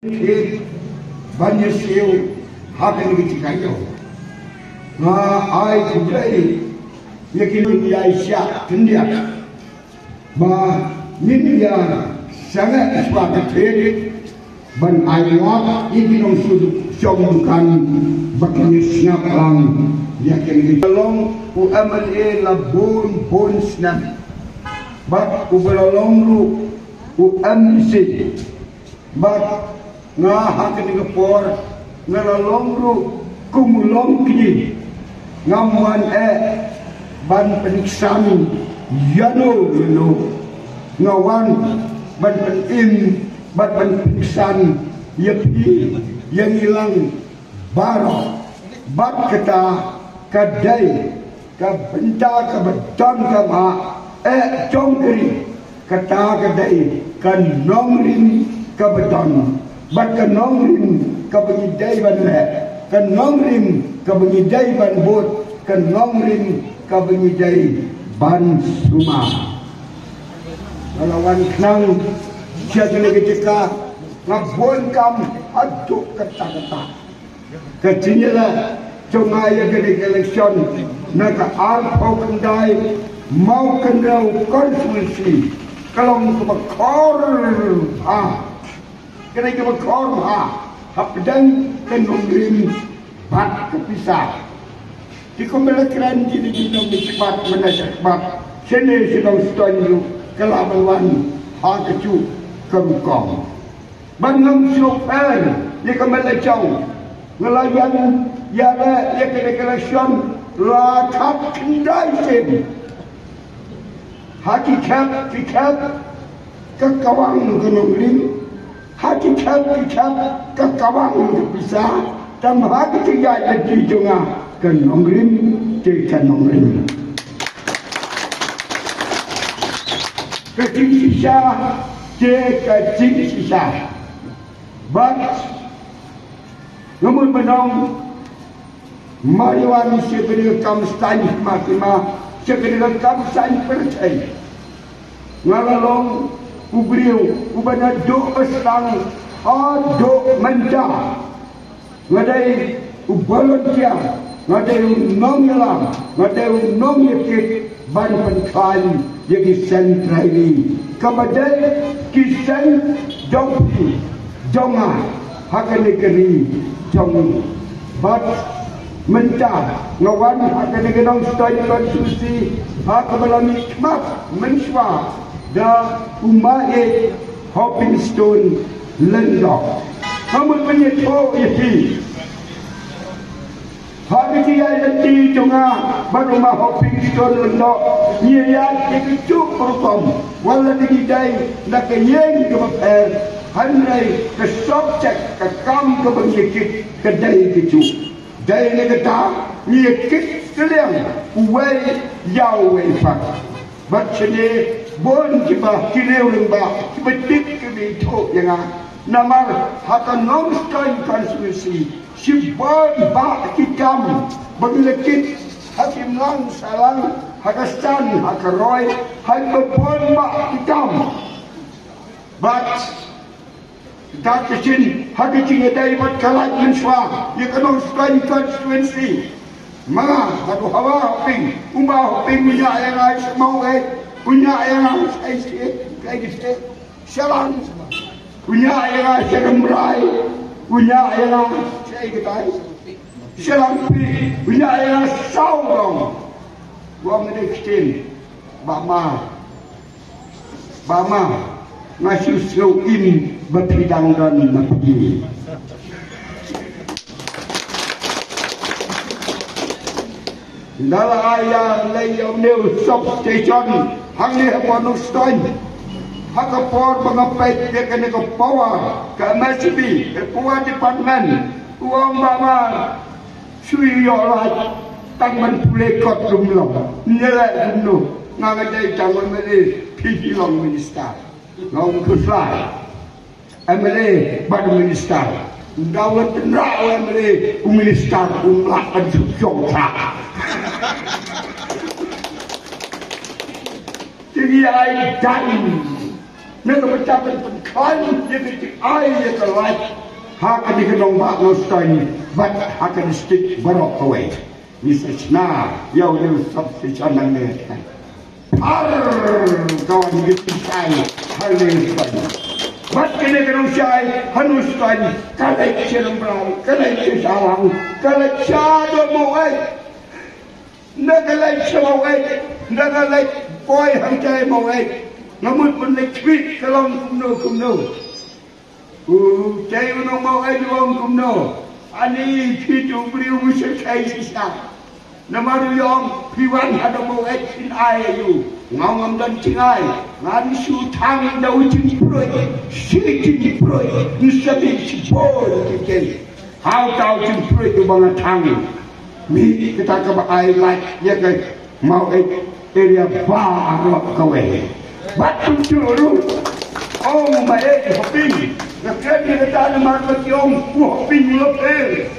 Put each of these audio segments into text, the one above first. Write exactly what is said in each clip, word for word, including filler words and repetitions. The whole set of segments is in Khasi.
Thied ban ïasiew ha kane ka jaka ïew. Nga ai khublei ïa ki nongïaishah khyndiat ba ngin ïa sangeh shuwa ka thied ban ai wad ïa ki nongshong dukan ba kin ïa sngap lang ïa kane ka jaka. Long u M L A la bun bun snem bad uba la long ruh u M D C. Bad nga ha kane ka por nga la long ruh kum u longkñi. Ngam wan eh ban pynksan ïano ïano. Nga wan ban pynim bad ban pynksan ïa phi ïa ngi lang baroh. Bad kata ka dei ka bynta kaba don kaba eh jong ka ri. Kata ka dei ka nongrim kaba don bad ka nongrim kaba ngi dei ban leh, ka nongrim kaba ngi dei ban bud, ka nongrim kaba ngi dei ban sumar. Nga la wan khnang sha kane ka jaka, nga bun kam haduh katta katta. Ka jingïaleh jong nga ïa kane ka election na ka arphew khyndai Mawkynrew constituency ka long kaba khor bha. Kane kaba khor bha hapdeng ka nongrim bad ka pisa. Ki kumba la kren kine ki nongmihkhmat mynta shakhmat, shane sha Nongstoiñ ruh ka la ban wan ha kajuh ka rukom. Ban ngam sngewthuh ïa ka met la jong nga la ïeng ïaleh ïa ka declaration la khat khyndai sien. Ha ki khep ki khep ka kawang ka nongrim, ha ki khep ki khep ka kawang ka pisa, tang ha ki jingïaid lynti jong nga ka nongrim te ka nongrim. Ka jingshisha te ka jingshisha. Bad nga mut ban ong, mar ïa wan sha kane ka kam saiñ hima hima, sha kane ka kam saiñ pyrthei. Nga la long u briew uba naduh ba sdang haduh mynta. Nga dei u volunteer, nga dei u nongïalam, nga dei u nongïakit ban pynkhlaiñ ïa ki seng trainee. Kaba dei ki seng jong phi jong nga ha kane ka ri jong ngi. Bad mynta nga wan ha kane ka Nongstoiñ constituency ha kaba la mihkhmat mynshuwa da u Mahe Hopingstone Lyngdoh. Nga mut ban ïathuh ïa phi. Ha ka jingïaid lynti jong nga bad u Mahe Hopingstone Lyngdoh, ngi ïaid ïa kajuh ka rukom, wat la ngi dei na ka ïing kaba pher, hynrei ka subject, ka kam kaba ngi ïakit ka dei kajuh. Dei na kata ngi ïakit kylliang uwei ïa uwei pat. Bad shane bun kiba ki riew lyngba kiba tip kiba ithuh ïa nga. Namar ha ka Nongstoiñ constituency shibun bah ki kam ba ngi la kit, ha ki imlang sahlang, ha ka san ha ka roi, ha kiba bun bah ki kam. Bad da ka shin ha ka jingïadei bad ka lait mynshuwa ïa ka Nongstoiñ constituency. Ma nga, bad u Hawa Hoping, u Ma Hoping, u ñiah ïa nga sha Mawei, u ñiah ïa nga sha Ïsih, ka Ïsih, sha Lang, u ñiah ïa nga sha Rymrai, u ñiah ïa nga sha Ïktai, sha Langpih, u ñiah ïa nga sawdong. Wan dei ktien, Bah Ma. Bah Ma, nga shu sngew im ba phi dang don na phi. Nga la ai ïalei ïa une u substation hangne ha Nongstoiñ. Ha ka por ba nga peit ïa kane ka power ka M S B, ka power department, u ong Bah Ma, shu ïoh lait tang ban pule kot lum lum. Ngi leh kumno, nga nga dei tang ban mele, phi phi long minister. Nga ong khuslai. M L A bad u minister. Nga wan tynrah u M L A, u minister um lah ban shu jong ka. Te ngi ai dang na ka bynta ban pyn Ban ïa ka jingai ïa ka lait ha kane ka nongbah Nongstoiñ bad ha ka district baroh kawei. Ngi sa shna ïa une u substation nangne. Ar ka wan ngi ka jingai ha une u Nongstoiñ. Bad kane ka nongshai ha une u Nongstoiñ ka leit sha Nongbrau, ka leit sha Shillong, ka leit sha Maweit. Nda ka leit sha Maweit, nda ka leit poi hangtai Maweit. Nga mut ban leit khmih ka long kumno kumno. U tei u nong Maweit u ong kumno. Ani phi tu briew u sha kai shisha. Namar u ong phi wan haduh Maweit phin ai ïa u. Nga ong ngam don jingai. Ngan shu thang da u jingpruid. Shi jingpruid. Ngi sa mih shibun ki kei. Hau tau jingpruid uba nga thang. Mih kata kaba ai lait ïa ka Maweit area baroh kawei. Bad kumjuh ruh. Ong Maweit Hoping. Nga kren ïa kata namar ba ki ong u Hoping u la pher.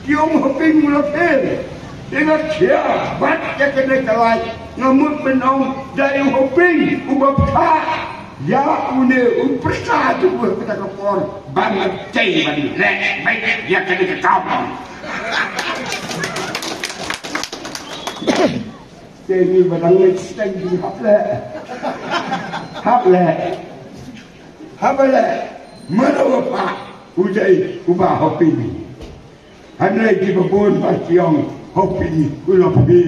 Ki ong Hoping u la pher. Te nga khia bad ïa kane ka lait nga mut ban ong da u Hoping uba bthah. Ïa une u pyrsa tu u kata ka por ba nga tei ban leh beit ïa kane ka kam. Te ngi ba dang leh steng ki hap leh. Hap leh. Hap leh. Mano ba pa u dei uba Hoping. Hynrei kiba bun ba ki ong Hoping u la phi.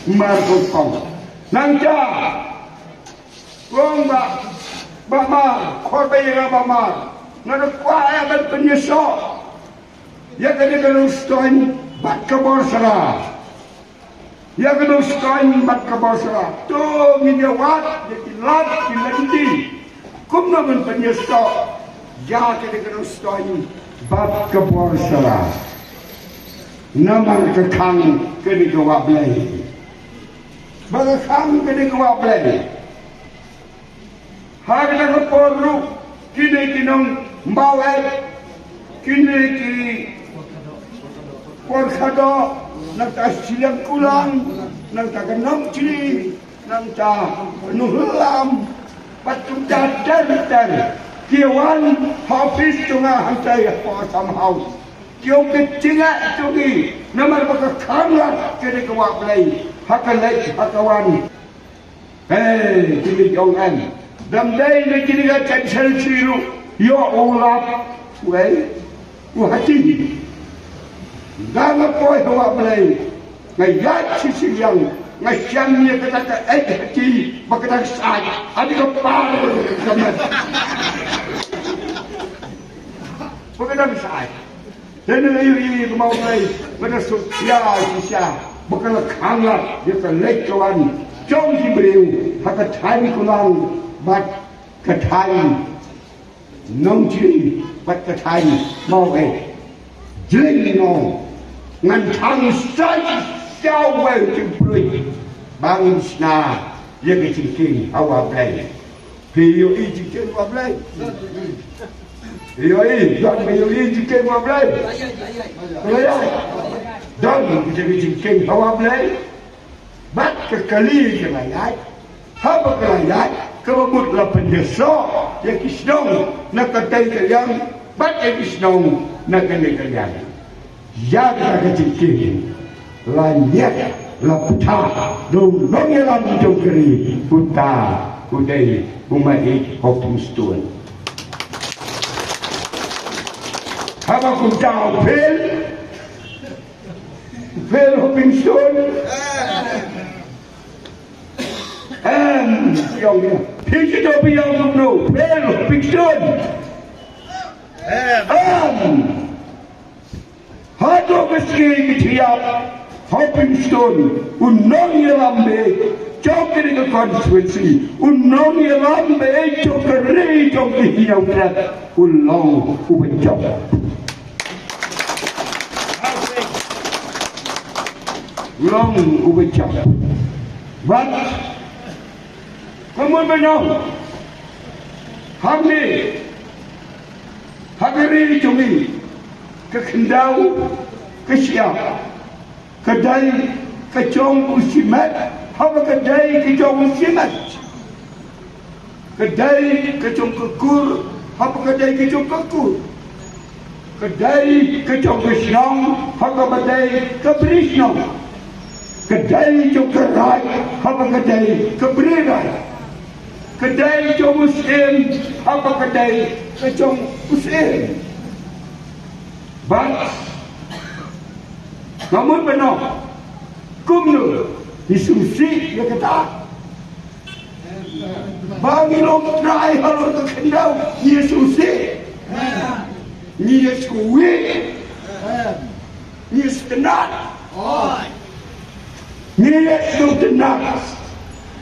Mar kong kong. Nangta. Kong ba, ba mar, khor ba ïa ba mar. Nga da kwah ïa ban pynïasoh ïa kane ka Nongstoiñ bad ka Borsara. Ïa ka Nongstoiñ bad ka Borsara. To ngin ïa wad ïa ki lad ki lynti. Kumno ban pynïasoh ïa kane ka Nongstoiñ bad ka Borsara. Namar ka khang kane ka wah Blei. Ba ka khang kane ka wah Blei. Ha kata ka por ruh kine ki nong Maweit, kine ki por khadok, nangta shiliang kulang, nangta ka Nongchri, nangta ka Nonglam, bad kumta ter ter. Ki wan ha office jong nga hangtai ha Assam House. Ki ong ka jingeh jong ngi namar ba ka khang lad kane ka wah Blei ha ka leit ha ka wan. Hei, kine ki ong em. Dang dei na kine ka chancel sih ruh. Ïoh u lap. Wei. U hati. Nga nga poi ha wah Blei. Nga ïaid shisha ïang. Nga shem ïa kata ka eit hati. Ba kata ka sait. Hati ka par ka met. Ba kata ka sait. Te ngi la ïohi ba ma u Blei ba da suk ïa shisha ba ka la khang lad ïa ka leit ka wan jong ki briew ha ka thaiñ Kunang bad ka thaiñ Nongchri bad ka thaiñ Maweit. Jingno ngan thang sa shisha wei jingpluit ba ngin shna ïa ka jingkieng ha wah Blei. Phi ïohi jingkieng ha wah Blei? Phi ïohi, don phi ïohi jingkieng ha wah Blei? Phi ïohi? Don phi ïohi jingkieng ha wah Blei? Bad ka kali ka la ïaid. Haba ka la ïaid, kaba mut la pynïasoh ïa ki shnong na ka dei ka liang, bad ïa ki shnong na ka dei ka liang. Ïa kata ka jingkieng la ñiad la bthah da u nongïalam jong ka ri, uta u dei u Maieit Hopingstone. Haba kumta u fail, u fail Hopingstone. Em, ïong ïa. Phi ki to phi ïong kumno, u fail Hopingstone. Em. Hato ka sngi ki thiah Hopingstone, u nongïalam beit jong kane ka constituency, u nongïalam beit jong ka ri jong ki Hynñiewtrep, u long uba jop. U long uba jop. Bad kumno ba nong hangne ha ka ri jong ngi, ka khyndew ka shyiap ka dei ka jong u shimet. Haba ka dei ka jong u shimet, Ka dei ka jong ka kur haba ka dei ka jong ka kur. Ka dei ka jong ka shnong haba ka dei ka bri shnong. Ka dei jong ka raij haba ka dei ka bri raij. Ka dei jong u syiem haba ka dei ka jong u syiem. Bad nga mut ban ong kumno ngi sngewsih ïa kata. Ba ngi long trai halor ka khyndew, ngi sngewsih, ngi sngewsih, ngi sngewtynnat. Ngi ïa sngewtynnat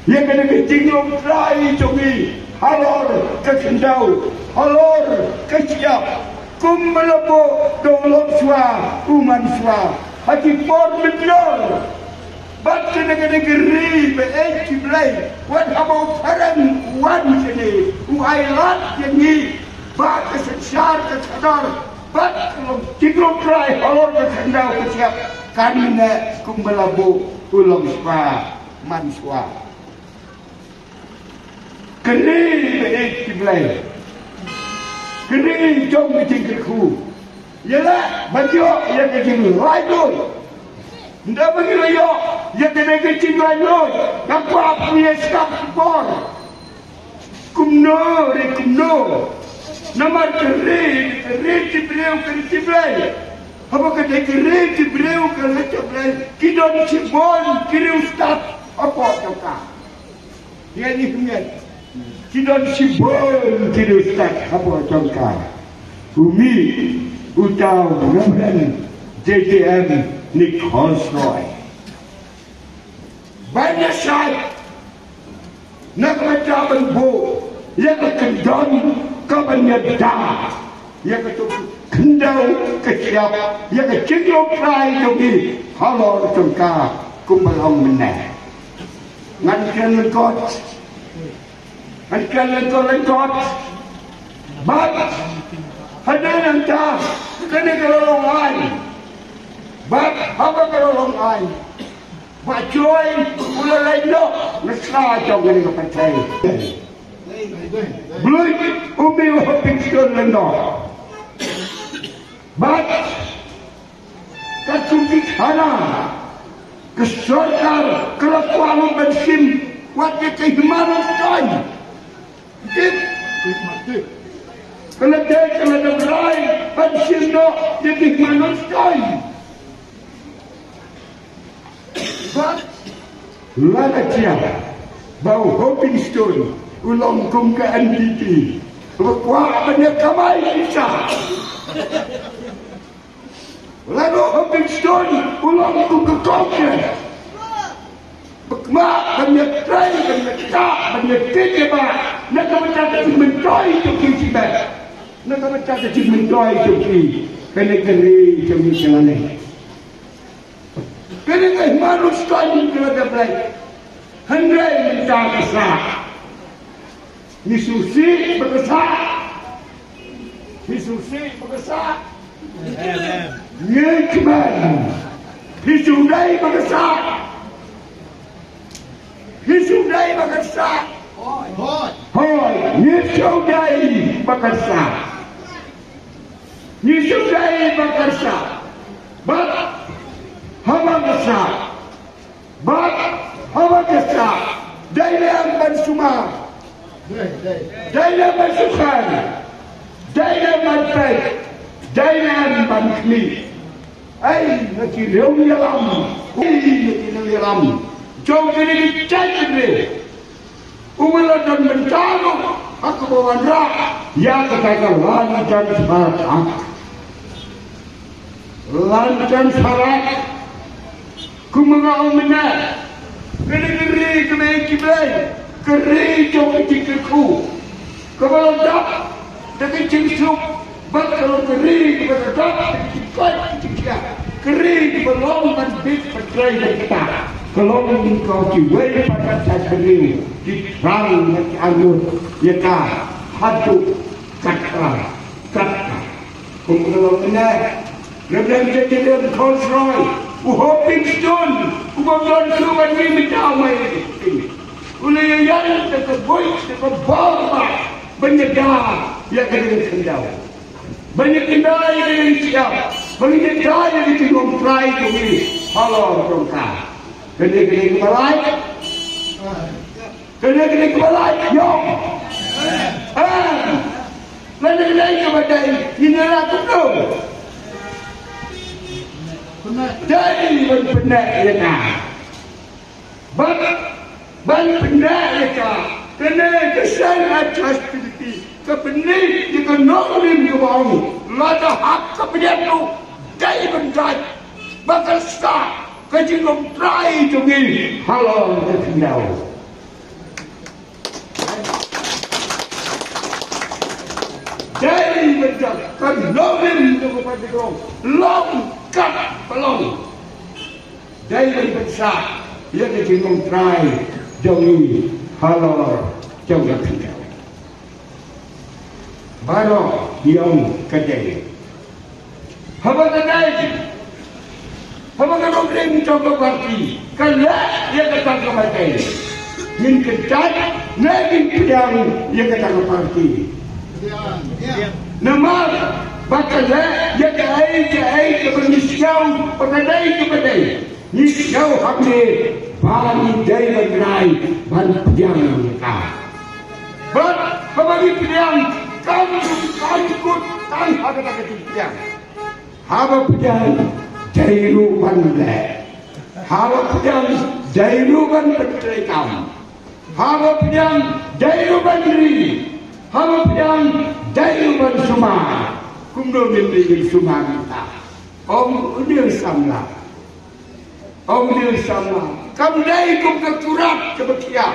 ïa kane ka jinglong trai jong ngi halor ka khyndew, halor ka shyiap. Kumba la buh da u longshuwa u manshuwa ha ki por mynnor. Bad kane ka dei ka ri ba ïeit ki Blei. Wat haba u phareng u wan shane, u ai lad ïa ngi ba ka synshar ka khadar bad ka long jinglong trai halor ka khyndew ka shyiap kan neh kumba la buh u longshuwa manshuwa. Ka ri ba ïeit ki Blei, ka ri jong ka jingkyrkhu. Ïa la ban ïoh ïa ka jinglaitluid. Ynda ba ngi la ïoh ïa kane ka jinglaitluid, nga kwah ban ïa sngap ki por. Kumno re kumno? Namar ka ri, ka ri ki briew ka ri ki Blei. Haba ka dei ka ri ki briew ka ri ki Blei, ki don shibun ki riewstad hapoh jong ka. Ïa ngi hynmen ki don shibun ki riewstad hapoh jong ka. U mih uta u Reverend J J M Nichols Roy. Ban ïa shai na ka bynta ban buh ïa ka kyndon kaban ïada ïa ka jong ka khyndew ka shyiap, ïa ka jinglong trai jong ngi halor jong ka kumba long mynne. Ngan kren lyngkot, ngan kren lyngkot lyngkot. Bad hadien nangta kane ka la long aiñ. Bad haba ka la long aiñ, Bah Joy u la leit noh na sla jong kane ka pyrthei. Blei, u mih u Hopingstone lyngdoh. Bad katkum ki khana ka sorkar ka la kwah lut ban shim wat ïa ka Hima Nongstoiñ. Tip. Ka la dei ka la dei rai ban shim noh ïa ka Hima Nongstoiñ. Bad la ka jia ba u Hopingstone u long kum ka N P P, ba kwah ban ïa kamai pisa. Lano Hopingstone u long kum ka Congress, ba kwah ban ïa trei, ban ïa ktah, ban ïa kit ïa ba na ka bynta ka jingmyntoi jong ki, shi ba na ka bynta ka jingmyntoi jong ki. Kane ka ri jong ngi ka la leh. Kane ka Hima Nongstoiñ ka la dep leh. Hynrei mynta ka sah ngi sngewsih ba ka sah. Ngi sngewsih ba ka sah. Ngi kmen. Phi sngewdei ba ka sah. Phi sngewdei ba ka sah. Hooid, ngi sngewdei ba ka sah. Ngi sngewdei ba ka sah. Bad haba ka sah, bad haba ka sah, dei ne em ban sumar? Dei ne em ban sukher? Dei ne em ban peit? Dei ne em ban khmih? Ai, na ki riewïalam, ai, na ki riewïalam jong kine ki jaitbynriew. U la don bynta ruh ha kaba wanrah ïa kata ka Land Transfer Act. Land Transfer Act, kumba nga ong mynne, kane ka ri kaba ïeit ki Blei, ka ri jong ka jingkyrkhu, kaba la dap da ka jingsuk, bad ka long ka ri kaba la dap da ka jingkoit ka jingkhiah, ka ri kaba long ban bit ban trei ban ktah, ka long ka kiwei pat ki jaitbynriew ki thrang bad ki angnud ïa ka haduh katta katta. Kum ka long mynne, Reverend J J M Nichols Roy, u Hopingstone, u bym don shuh bad ngi mynta, u mei. U la ïaid da ka buit da ka bor ba ban ïada ïa ka ding khyndew, ban ïakynduh ïa ka ding shyiap, ban ïada ïa ka jinglong trai jong ngi halor jong ka. Kane ka dei kaba lait. Kane ka dei kaba lait. Ïong. Em. Lane ka dei kaba dei. Ngin ïa lah kumno? Dei ban pynneh ïa ka. Ban, ban pynneh ïa ka, kane ka seng Adjust Committee ka pynneh ïa ka nongrim kaba ong, lada hap ka pdiang ruh, dei ban dait ba kan sah ka jinglong trai jong ngi halor ka khyndew. Dei ban dait ka nongrim jong ka party ka ong, long kat ba long. Dei ban pynsah ïa ka jinglong trai jong ngi halor jong ka khyndew. Baroh ïong ka dei. Haba ka dei, haba ka nongrim jong ka party ka leh ïa kata kaba dei, ngin kyntait ne ngin pdiang ïa kata ka party? Namar ba ka leh ïa kaei kaei kaba ngi sngew ba ka dei kaba dei. Ngi sngew hangne ba ngi dei ban rai ban pdiang ïa ka. Bad haba ngi pdiang, kam, kam kut tang ha kata ka jingpdiang. Haba pdiang dei ruh ban leh. Haba pdiang dei ruh ban pyntreikam. Haba pdiang dei ruh ban ri. Haba pdiang dei ruh ban sumar. Kumno ngin dei ban sumar mynta? Ong u Neil Samla. Ong u Neil Samla, kam dei kum ka kurat kaba khia,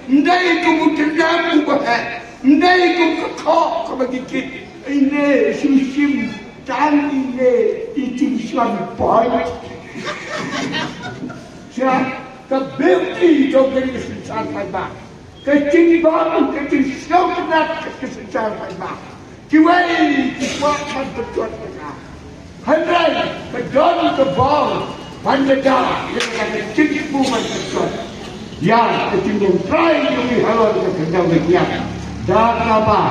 ym dei kum u tyndam uba heh, ym dei kum ka khoh kaba gigit. Ine shim shim tang ine i jingshon point. Sha ka beauty jong ka synshar paidbah. Ka jingbam, ka jingsngewtynnat ka synshar paidbah. Kiwei ki kwah ban pynjot ïa ka. Hynrei ka don ka bor ban ïada ïa ka jingthmu ban pynjot ïa ka jinglong trai jong ngi halor ka khyndew ka jingïap. Da kaba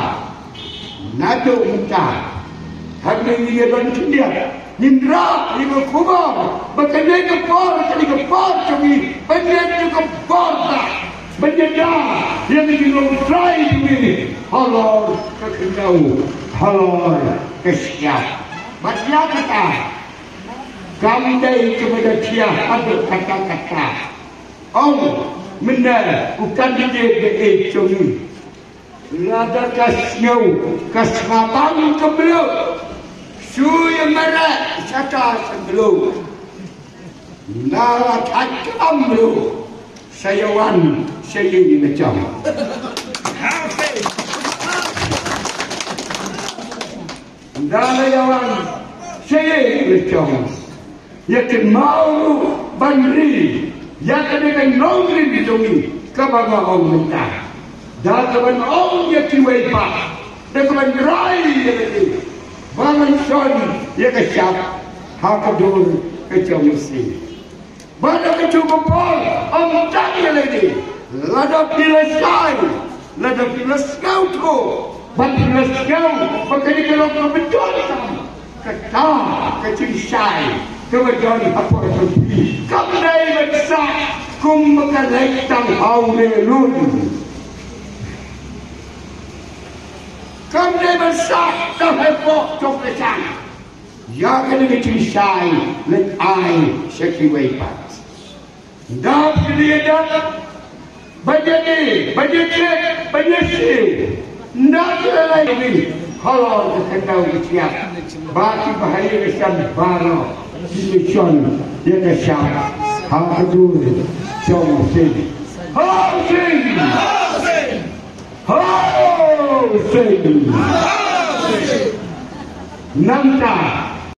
naduh mynta hangne ngi ïa don khyndiat. Ngin rah ïa ka khubor ba kane ka por, kane ka por jong ngi ban ïa ka bor ba ban ïada ïa ka jinglong trai jong ngi halor ka khyndew, halor ka shyiap. Bad ïa kata kam dei kaba da khia haduh katta katta. Ong mynne u candidate ba ïeit jong ngi. Lada ka sngew ka sngewbang ka mluh, shu ïa mareh shata sha mluh. Nda la thait ka mluh, sa ïa wan sha ïing la jong. Nda la ïa wan sha ïing la jong. Ïa kynmaw ruh ban ri ïa kane ka nongrim jong ngi kaba nga ong mynta. Da kaban ong ïa kiwei pat, da kaban rai ïa lade ba ngan shon ïa ka shap ha ka dur ka jong u sing. Bad ha kajuh ka por ym tang ïa lade, lada phi la shai, lada phi la sngewthuh bad phi la sngew ba kane ka long kaba donkam, kata ka jingshai kaba don hapoh jong phi kam dei ban sah kum ba ka leit tang ha u riewlun. Kam dei ban sah tang hapoh jong ka jong. Ïa kane ka jingshai leit ai sha kiwei pat. Nda phi la ïada ban ïadei, ban ïakit, ban ïashiw, nda phi la lait ïa ngi halor ka khyndew ka shyiap, ba ki bahaïing hasem baroh kin ïashon ïa ka shap ha ka dur jong u sing. Ha u sing! Ha u sing! Nangta